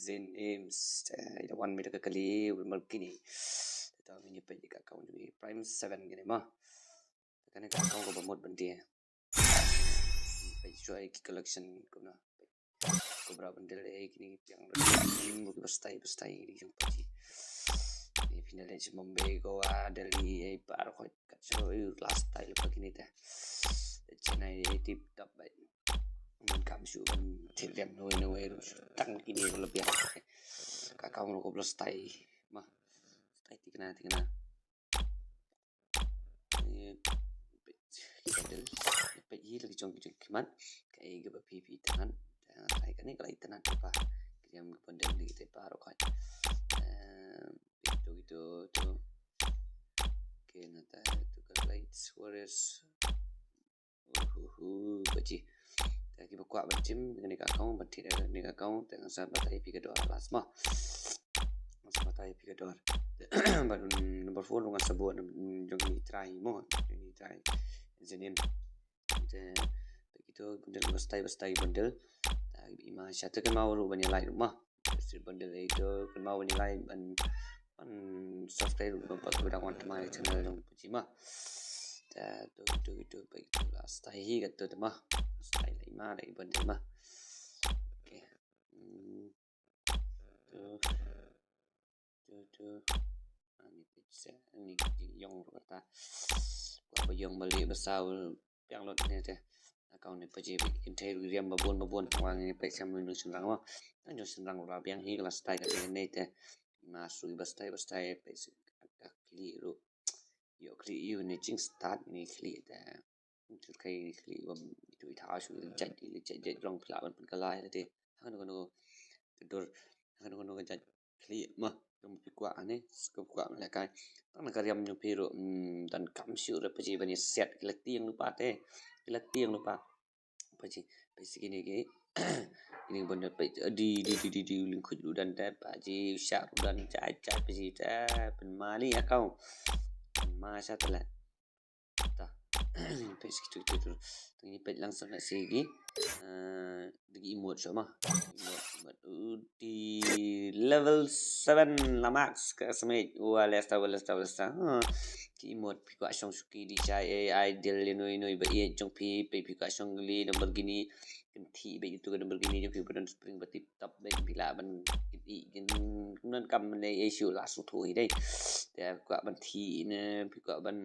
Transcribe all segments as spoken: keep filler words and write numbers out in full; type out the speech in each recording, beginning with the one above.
Ten Ames. Te ïa wan mih da ka kali Lamborghini. Te ngin ïa peit ïa ka account jong i Prime seven kane mo. Kane ka account kaba mut ban die. Peit shuwa ïa ki collection kumno. Cobra bundle eh kine ki piang ruh. Ki ba style ba style kine ki jong PUBG. Ni phin da leit sha Mumbai, Goa, Delhi eh baroh khoit kat sha ruh last style ba kine te. Chennai eh tip top bha. Ngan kam shuh ban thied riam nawei nawei ruh. Tang kine ruh la biang. Ka account ruh kaba la style. Ma. Style thikna thikna. Peit hi la ki jong ki jong ki man. Kaei kaba phi phi tang han. Tang han kane ka la itynnad te pa. Ki jong ki bundle ni te pa ruh khoit. Peit tu tu tu. Okay, nangta tu ka Light Warriors. Uhuhu, PUBG. Te kiba kwah ban shim kane ka account, ban thied kane ka account, te ngan sa batai phi ka dor last mo. Ngan sa batai phi ka dor. Bad number four ngan sa buh jong i trai mo, jong i trai. Username. Te kito bundle ba style ba style bundle. Te i ma sha te kynmaw ruh ban ïa like ruh mo. Street bundle eh to kynmaw ban ïa like ban ban subscribe ban pat ba dang wan tma ïa channel jong PUBG ma. Ta to to to ba to la style hi ka to tma. Style i ma da i bundle ma. Okay. Hmm. To to to. Ani picture ani jong ruh ta. Ba jong bali ba saw piang lut ne te. Account ne PUBG peit kynthei ruh riam ba bun ba bun, tang ba ngi peit sha menu shynrang mo. Tang jong shynrang ruh la biang hi ka la style ka ne te. Ma sui ba style ba style peit sha ka khlieh ruh. Ïoh khlieh ïoh ne jing start ne khlieh te. Shu khei khlieh bam itu i thaw shu jait i jait jait long phi lah ban pynkylla ïa lade. Hangno hangno ka dur hangno hangno ka jait. Khlieh ma, kam phi kwah ne, kam kwah ma lehkai. Tang na ka riam jong phi ruh, mm, donkam shuh re PUBG ban ïa set ki la tieng lypa te. Ki la tieng lypa. PUBG, peit sha kine ki. Kine ki bun da peit, di di di di di, lyngkhuit ruh don te, PUBG, u shah ruh don, jait jait PUBG te, pynmali ïa kau. Pynma sha te leh. Ta. Peit sha kitu kitu tu. Ngi peit lang sha ki. Eh, da ki emote shuh ma. Emote, emote. U di level seven la max ka smit. Wa lesta wa lesta wa lesta. Ha. Ki emote phi kwah shong shuki di chai eh, ai dil ïa noi noi ba ïeit jong phi, phi phi kwah shong li Lamborghini. Kynthih beit ïa tu ka Lamborghini jong phi ba don spring ba tip top beit, phi lah ban kynthih kin, kin don kam ne issue la shu thu hi dei. Te phi kwah ban thih ne phi kwah ban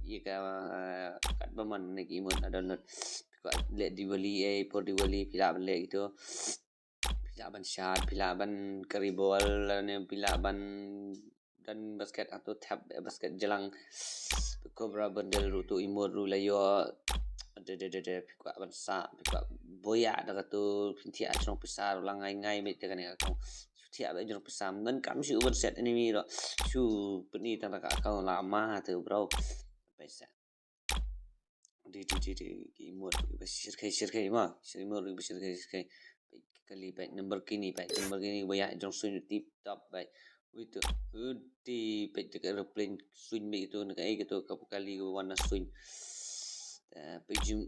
ïa ka, eh, kat ba man ne ki emote na download. Phi kwah leh Diwali eh, por Diwali phi lah ban leh kito. Phi lah ban shad, phi lah ban kari bol, ne phi lah ban don basket, ato thep basket jlang. Cobra bundle ruh tu emote ruh la ïoh. De de de de, phi kwah ban sah, phi kwah boya da katu, phin thiah jrong pisa ruh la ngai ngai beit te kane ka account. Shu thiah beit jrong pisa, ngan kam shu ban set enemy ruh. Shu pyni tang da ka account la ma te bro. Pisa. Di di di di, ki emote ba shirkhei shirkhei ma, shirkhei emote ba shirkhei shirkhei. Kali peit Lamborghini, peit Lamborghini ba ïa jong suin tip top beit. Ui tu, udi peit ka aeroplane suin beit tu, na ka ei ka tu ka kali ka wan na suin. Ta peit jing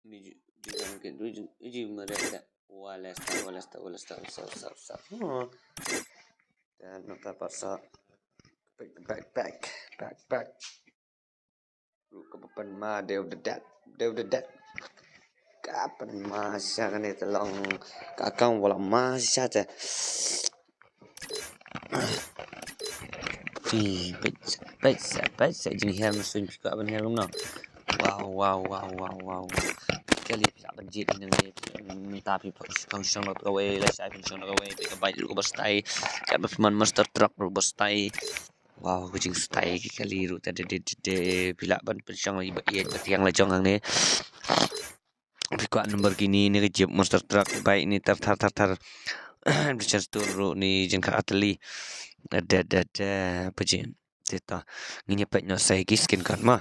ni jing kan ke tu jing jing mare ta. Walesta walesta walesta walesta walesta. Ta nota pasa. Back back back back back. Ruh kaba pynma dei u da dat, dei u da dat. Ka pynma sha kane te long ka account ba la ma sha te. Phi peit peit peit jinghiar suin phi kwah ban hiar kumno. Wow wow wow wow wow. Kali phi lah ban jied ne mynta phi pang shong na kawei, lashai pang shong na kawei, phi ka bike ruh kaba stai. Katba phi man monster truck ruh ba stai. Wow, ka jingstai ki kali ruh ta de de de de. Phi lah ban pynshong ïa ba ïeit ba thiang la jong hangne. Phi kwah Lamborghini ne ka jeep, monster truck, bike ne tar tar tar tar. Pynshong stur ruh ne jingkha atali. De de de, PUBG. Te ta ngin ïa peit noh sa ïa ki skin gun ma.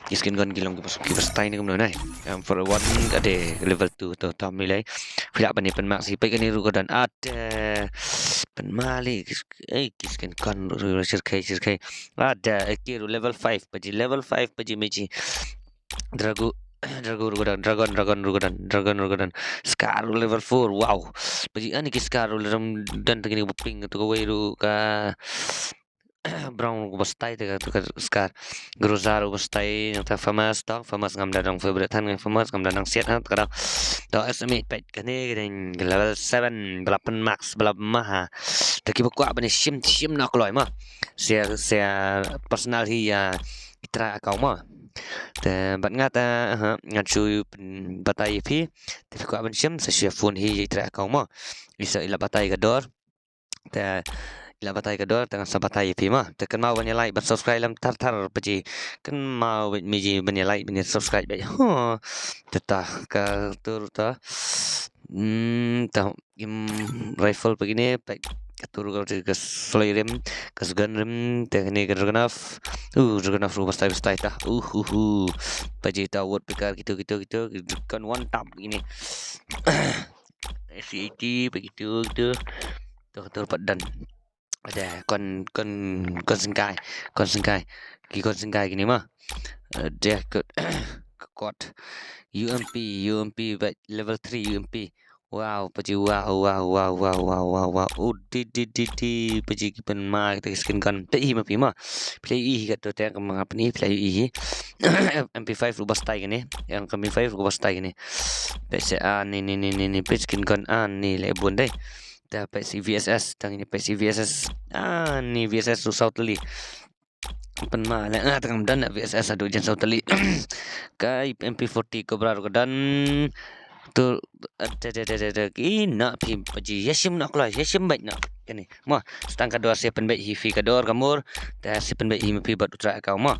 Ki skin gun ki long kiba kiba stai ne kumno nai. M four one ka de level two to tam ni lai. Phi lah ban ïa pynmak sa ïa peit kane ruh ka don. Ade. Pynmali. Ei, ki skin gun ruh shirkhei shirkhei. Ada, eh, ki ruh level five PUBG, level five PUBG meji. Dragu, Dragon ruh ka don, Dragon, Dragon ruh ka don, Dragon ruh ka don. Scar ruh level four, wow. Paji, ani ki Scar ruh lem don tang kine ba pink, tu kawei ruh ka Brown ruh ba stai te ka, tu ka Scar. Groza ruh ba stai, nangta Famous, tang Famous ngam da dang favorite than ngan Famous, ngam da nang siat ha, te ka dang. To S M eight peit kane ka dang level seven, ba la pynmax, ba la maha. Te kiba kwah ban ïashim, shim noh kloi mo. Sa, sa personal hi ïa i trai account mo. Te bad nga te, ha, ngan shu pynbatai ïa phi. Te phi kwah ban shim, sa shu ïa phone hi ïa i trai account mo. I sa i la batai ka dor. Te i la batai ka dor, te ngan sa batai ïa phi mo. Te kynmaw ban ïa like, ban subscribe lem thar thar paji. Kynmaw beit miji ban ïa like, ban ïa subscribe beit. Ho. Te ta ka tur ta. Hmm, ta im rifle pa kine, pa ka tur ka, ka sloi rim, ka shotgun rim, te kine ka Dragunov. Uh, Dragunov ruh ba stai, ba stai ta. Uh, uh, uh. Paji ta woodpecker kitu, kitu, kitu. Kan one tap kine. S eighty pa kitu, kitu. Tu ka tur pat don. Ada kon, kon, kon sengkai, kon sengkai. Ki kon sengkai kine mo. Ada kot, kot. U M P, U M P ba level three U M P. Wow, paji, wow, wow, wow. Oh, di, di, di, di, paji ki pynma kita ki skin gun. Te i ma phi mo. Phi i hi kato te ka ma phi, phi i hi. M P five ruh ba stai kine. Yang ka M P five ruh ba stai kine. Peit sa, ah, ni, ni, ni, ni, ni, peit skin gun, ah, ni le bun dei. Te peit sa V S S, tang ini peit sa V S S. Ah, ni V S S ruh saw tylli. Pynma le, ah, tang don V S S haduh jan saw tylli. Ka M P forty Cobra ruh ka don. Tu, ah, te, te, te, te, te, ki na phi paji, ïashim noh kloi, ïashim beit noh. Kane, mo, sa tang ka dor sa pynbeit hi phi ka dor ka mur, te sa pynbeit hi ma phi bad u trai account mo.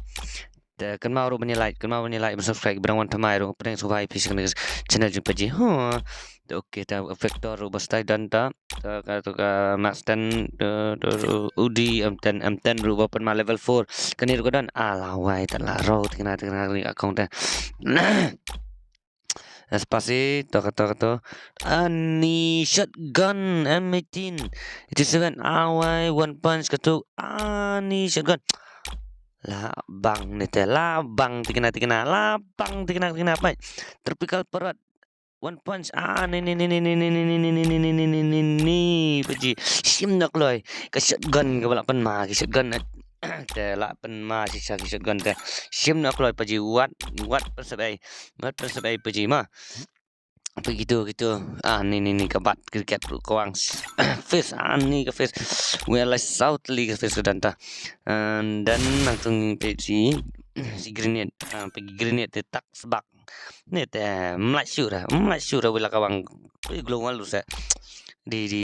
Te kynmaw ruh ban ïa like, kynmaw ban ïa like, ban subscribe, ban wan thymmai ruh, pdeng sngewbha ïa phi sha kane ka channel jong paji. Huh. Te okay, te Vector ruh ba stai don ta. Te ka, te ka Max ten, te, te, U D M ten, M ten ruh ba pynma level four. Kane ruh ka don. Ah, lawei, te la rau, te kane, te kane, te kane account te. Espasi, to, to, to. Ani shotgun M eighteen, eighty-seven, awai, one punch kato. Ani shotgun. La bang ni te, la bang tikna, tikna, la bang tikna, tikna, pai. Tropical Parrot. One punch. Ah, ni, ni, ni, paji. Shim noh kloi. Ka shotgun kaba la pynma, ka shotgun. Te la pynma shisha ki shotgun te. Shim noh kloi paji, wat, wat pynsep ei. Wat pynsep ei paji mo. Peit kito, kito. Ah, ni, ni, ni ka bat cricket ruh ka wang. Face, ah, ni ka face. Wei lai saw tylli ka face ka don ta. And then langsung peit si, si grenade. Ah, peit grenade te tak sbak. Ni te mlai shu ra, mlai shu ra wei la ka wang. Peit global ruh sa. Di, di.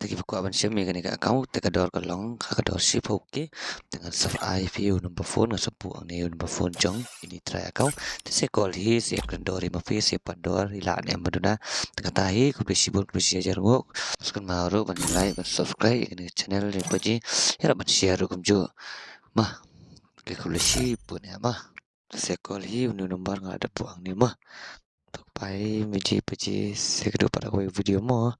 Te kiba kwah ban shim ïa kane ka account, te ka dor ka long ha ka dor shiphew K. Te ngan sa ai phi u number phone, ngan sa buh hangne u number phone jong ini trai account. Te sa call hi, sa ïakren dor hi ma phi, sa ïapat dor, i lah ne em ba duna. Te kata hi, khublei shibun, khublei shihajar nguh. Kynmaw ruh ban like, ban subscribe ïa kane ka channel jong paji. Ïarap ban share ruh kumjuh. Mo. Khublei shibun ïa mo. Sa call hi, une u number nga la dep buh hangne mo. Tok pai, miji paji, sa kdew pat ha kawei video mo.